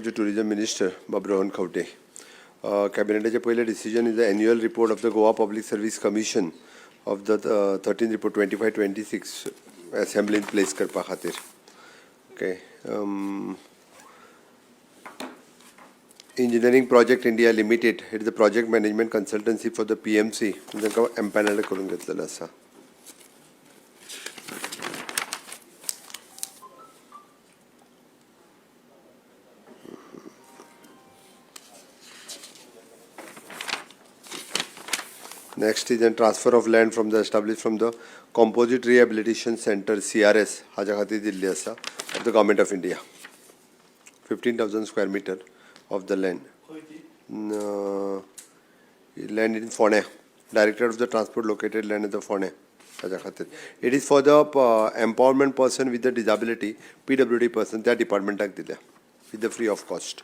आमचे tourism minister बाब रोहन खंवटे. कॅबिनेटाचे पयलें decision is the annual report of the Goa Public Service Commission of the 13 report 25-26 असेंब्लीन place करपा खातीर. Okay. Engineering Project India Limited, it is the project management consultancy for the PMC, तांकां empanel करून घेतलेलो आसा. Next is a transfer of land from the established from the Composite Rehabilitation Center CRS हाज्या खातीर दिल्ली आसा of the Government of India, 15,000 square meter of the land. Land in Ponda, director of the transport located land in the Ponda हाज्या खातीर. It is for the empowerment person with the disability, PWD person, त्या डिपार्टमेंटाक दिल्या with the free of cost.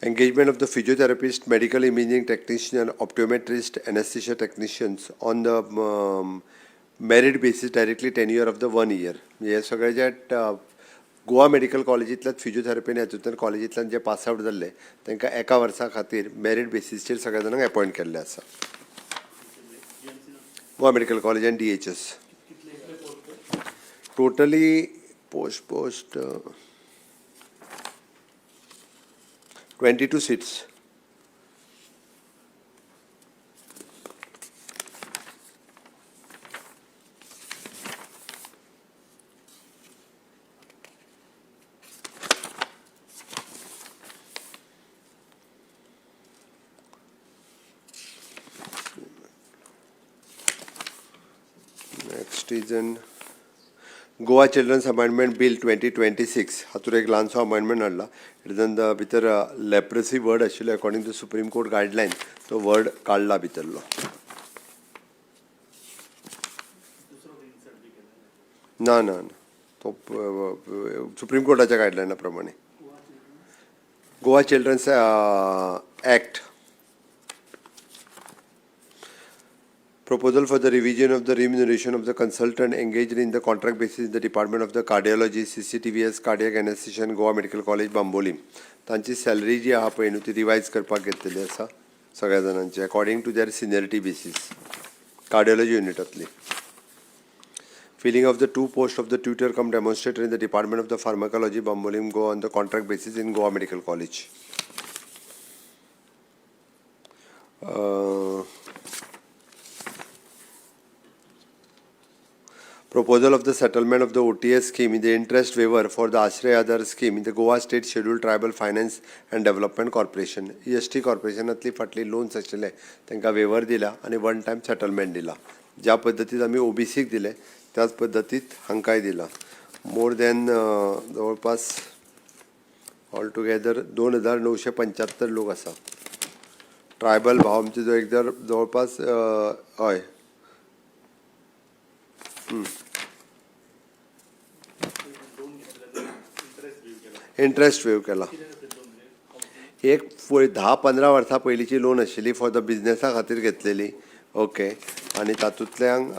Engagement of the physiotherapist, medical imaging technician, optometrist, anesthesia technicians on the merit basis, directly tenure of the one year. हे सगळे जे Goa medical कॉलेजींतल्यान physiotherapy आनी हातूंतल्यान कॉलेजींतल्यान जे pass out जाल्ले तांकां एका वर्सा खातीर मेरीट बेसीसचेर सगळ्या जाणांक एपॉयंट केल्ले आसा, गोवा मेडिकल कॉलेज आनी DHS. Totally post 22 seats. Next is an Goa Children's Amendment Bill 2026. हातूंत एक ल्हानसो अमेंडमेंट हाडला. It is the भितर लेप्रसी वर्ड आशिल्लो, according to Supreme Court guideline तो वर्ड काडला भितरलो. ना ना ना, तो सुप्रीम कोर्टाच्या गायडलायना प्रमाणे Goa Children's Act. Proposal for the revision of the remuneration of the consultant engaged in the contract basis in the Department of the Cardiology, CCTVS, Cardiac Anesthesia, Goa Medical College, Bambolim. तांची salary जी आहा पळय न्हू ती revise करपाक घेतलेली आसा सगळ्या जाणांची according to their seniority basis, cardiology युनिटांतली. Filling of the two post of the tutor cum demonstrator in the Department of the Pharmacology, Bambolim, Goa on the contract basis in Goa Medical College. Proposal of the settlement of the OTS scheme in the interest waiver for the Ashray Aadhar scheme in the Goa State Scheduled Tribal Finance and Development Corporation. EST कॉर्पोरेशनांतली फाटली loans आशिल्ले तांकां waiver दिला आनी one time settlement दिला. ज्या पद्दतीन आमी ओबीसीक दिले त्याच पद्दतीत हांकांय दिला. मोर दॅन जवळपास ऑल टुगेदर 2975 लोक आसा. ट्रायबल भाव आमचे जो एक जर जवळपास हय. इंट्रस्ट वेव केला. एक 10-15 वर्सां पयलींची लोन आशिल्ली, फॉर the बिजनेसा खातीर घेतलेली. ओके, आनी तातूंतल्यान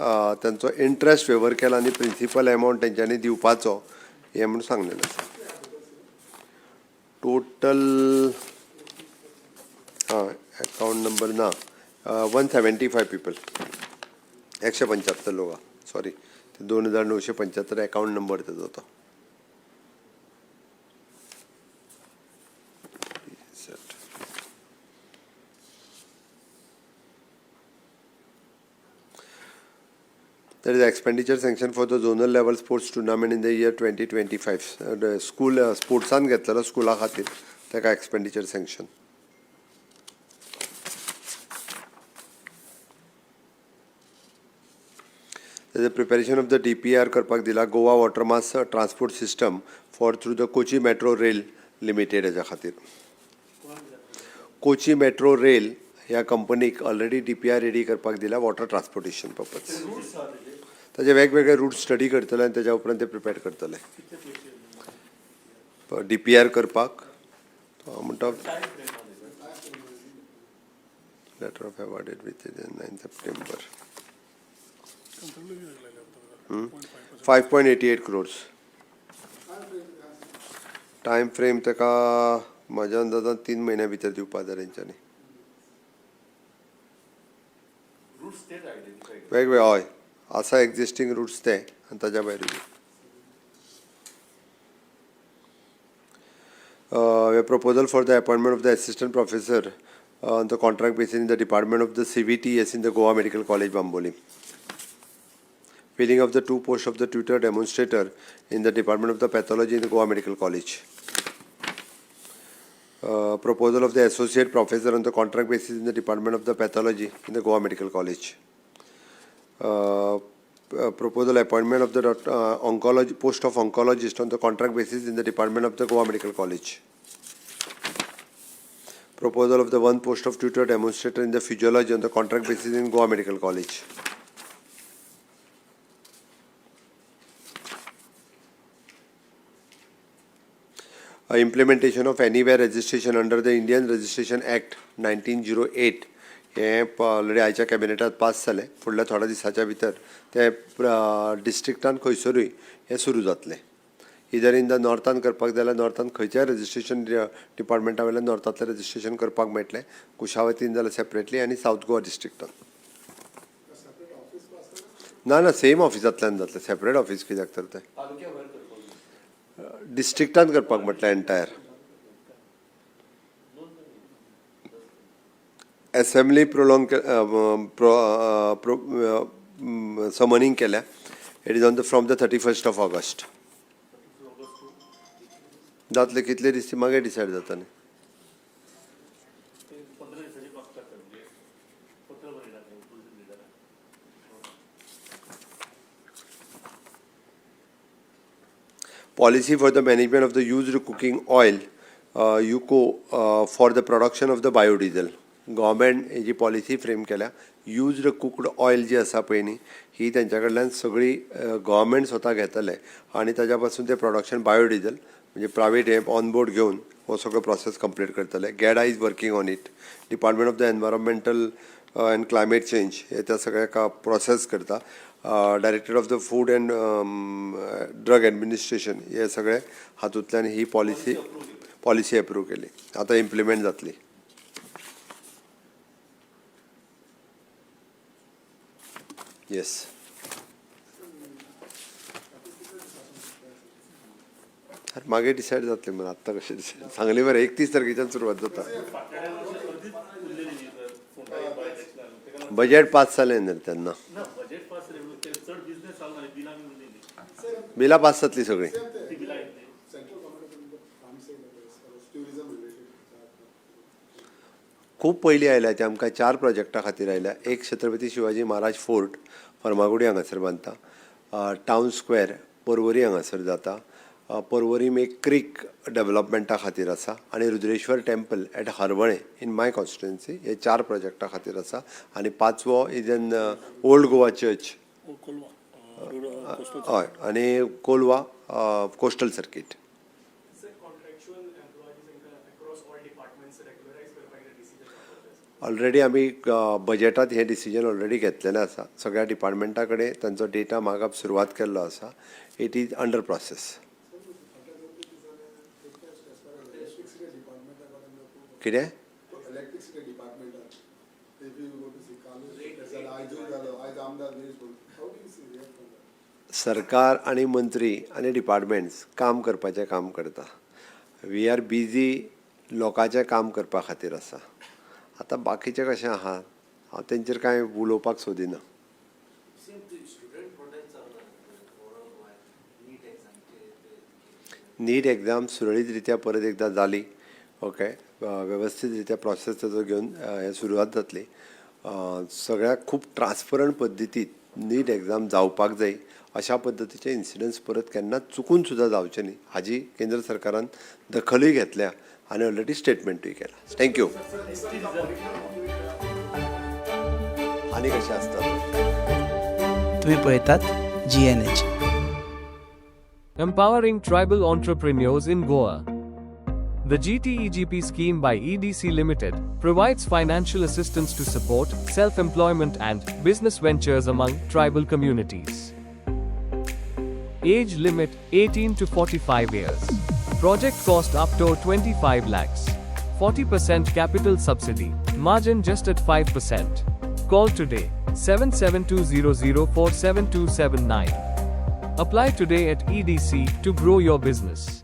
तांचो इंट्रस्ट वेवर केला आनी प्रिंसिपल एमावंट तेंच्यांनी दिवपाचो हें म्हूण सांगलेलें आसा. टोटल आं एकावंट नंबर ना, 175 पिपल, 175 लोक. सॉरी, 2975 अकावंट नंबर तेजो तो. Set. There is expenditure sanction for the zonal level sports tournament in the year 2025. The school sportसान घेतलेलो स्कुला खातीर ताका expenditure sanction. There is a preparation of the DPR करपाक दिला Goa Water Mass Transport System for through the Kochi Metro Rail Limited हेज्या खातीर. Kochi metro rail ह्या कंपनीक ऑलरेडी DPR ready करपाक दिला वॉटर ट्रान्सपोर्टेशन पर्पज. ताजे वेगवेगळे रूट स्टडी करतले आनी तेज्या उपरांत ते प्रिपेर करतले DPR करपाक. हांव म्हणटा letter of awarded with 9 September. 5.88 crores. Time frame ताका म्हाज्या अंदाजान 3 म्हयन्या भितर दिवपा जाय तेंच्यांनी. रूट्स तेच आयडेंटिफाय. वेगवेगळे, हय, आसा एक्झिस्टींग रुट्स ते आनी ताज्या भायर. A proposal for the appointment of the assistant professor on the contract basis in the department of the CVTS in the Goa Medical College, Bambolim. Filling of the two posts of the tutor demonstrator in the department of the pathology in the Goa Medical College. Proposal of the associate professor on the contract basis in the department of the pathology in the Goa Medical College. Proposal appointment of the oncology post of oncologist on the contract basis in the department of the Goa Medical College. Proposal of the one post of tutor demonstrator in the physiology on the contract basis in Goa Medical College. Implementation of anywhere registration under the Indian Registration Act 1908 हें already आयच्या कॅबिनेटात pass जालें. फुडल्या थोड्या दिसाच्या भितर तें डिस्ट्रिक्टान खंयसरूय हें सुरू जातलें. इदर इन the नॉर्थान करपाक जाय जाल्यार नॉर्थान खंयच्याय रजिस्ट्रेशन डिपार्टमेंटा वयल्यान नॉर्थांतलें रजिस्ट्रेशन करपाक मेळटलें, कुशावतीन जाल्यार सेपरेटली आनी सावथ गोवा डिस्ट्रिक्टान. ना ना, सेम ऑफिसांतल्यान जातलें, सेपरेट ऑफीस कित्याक तर तें? तालुक्या भायर करपाक. डिस्ट्रिक्टान करपाक म्हटलें एंटायर. एसेंब्ली प्रोलॉंग समनींग केल्या. It is on the from the 31st of August जातले. कितले दीस मागीर डिसायड जाता न्ही. ते 15 दिसांची मागतात, म्हणजे पत्र बरयला ते opposition leader. Policy for the management of the used cooking oil, UCO, for the production of the biodiesel. Government ही जी पॉलिसी फ्रेम केल्या, युज्ड कुक्ड ऑयल जी आसा पळय न्ही, ही तेंच्या कडल्यान सगळी गव्हर्मेंट स्वता घेतले आनी ताज्या पासून ते प्रोडक्शन बायोडिझल म्हणजे प्रायवेट हे ऑन बोर्ड घेवन हो सगळो प्रोसेस कंप्लीट करतले. GEDA is working on it. Department of the Environmental and Climate Change हे त्या सगळ्या प्रोसेस करता. Director of the Food and Drug Administration हे सगळे हातूंतल्यान ही पॉलिसी एप्रूव केली. आतां इम्प्लिमेंट जातली. येस. अरे, मागीर डिसायड जातलें मरे, आत्तां कशें डिसायड सांगली मरे, 31 तारखेच्यान सुरवात जाता. फाटल्या वर्सा अर्दीच उरलेली न्ही सर, फोंडा बाय इलेक्शनान तेका लागून. बजेट पास जालें न्ही तेन्ना. ना, बजेट पास जालें, ते चड बिजनेस जालो ना, बिलां बी उरली न्ही. बिलां पास जातलीं सगळीं. ती बिलां येतली. Central government promising as far as tourism related. खूब पयलीं आयल्या ते आमकां, चार प्रोजेक्टा खातीर आयल्या. एक छत्रपती शिवाजी महाराज फोर्ट फर्मागुडी हांगासर बांदता, टावन स्क्वेअर पर्वरी हांगासर जाता, पर्वरीम एक क्रीक डेवलपमेंटा खातीर आसा आनी Rudreshwar temple at Harvalem in my constituency. हे चार प्रोजेक्टा खातीर आसा आनी पांचवो is an Old Goa Church. Colva. हय, आनी Colva coastal circuit. Sir, contractual employees across all departments regularize करपाक डिसिजन? ऑलरेडी आमी बजेटात हें डिसिजन ऑलरेडी घेतलेलें आसा. सगळ्या डिपार्टमेंटा कडेन तांचो डेटा मागप सुरवात केल्लो आसा. It is under process. कितें? Electricity department, if you go to see कालूच आयजूय जालो, आयज आमदार न्यूज बोल, how do you see react? सरकार आनी मंत्री आनी डिपार्टमेंट्स काम करपाचें काम करता. We are busy लोकांचें काम करपा खातीर आसा. आतां बाकीचें कशें आहा, हांव तेंचेर कांय उलोवपाक सोदिना. स्टुडंट प्रोटेस्ट चालू ओवरऑल गोंयांत नीट एग्जामचे. नीट एग्जाम सुरळीत रित्या परत एकदां जाली, ओके, वेवस्थीत रित्या प्रोसेस ताजो घेवन हें सुरवात जातली. सगळ्याक खूब ट्रान्सपरंट पद्दतीन नीट एग्जाम जावपाक जाय. अशा पद्दतीचे इन्सिडंट्स परत केन्नाच चुकून सुद्दां जावचे न्ही हाजी केंद्र सरकारान दखलूय घेतल्या आनी ऑलरेडी स्टेटमेंटूय केला. Thank you. आनी कशें आसता? तुम्ही पळयतात GNH. Empowering Tribal Entrepreneurs in Goa. The GTEGP scheme by EDC Limited provides financial assistance to support self employment and business ventures among tribal communities. Age limit 18 to 45 years. Project cost up to 25 lakhs. 40% capital subsidy. Margin just at 5%. Call today 77200 47279. Apply today at EDC to grow your business.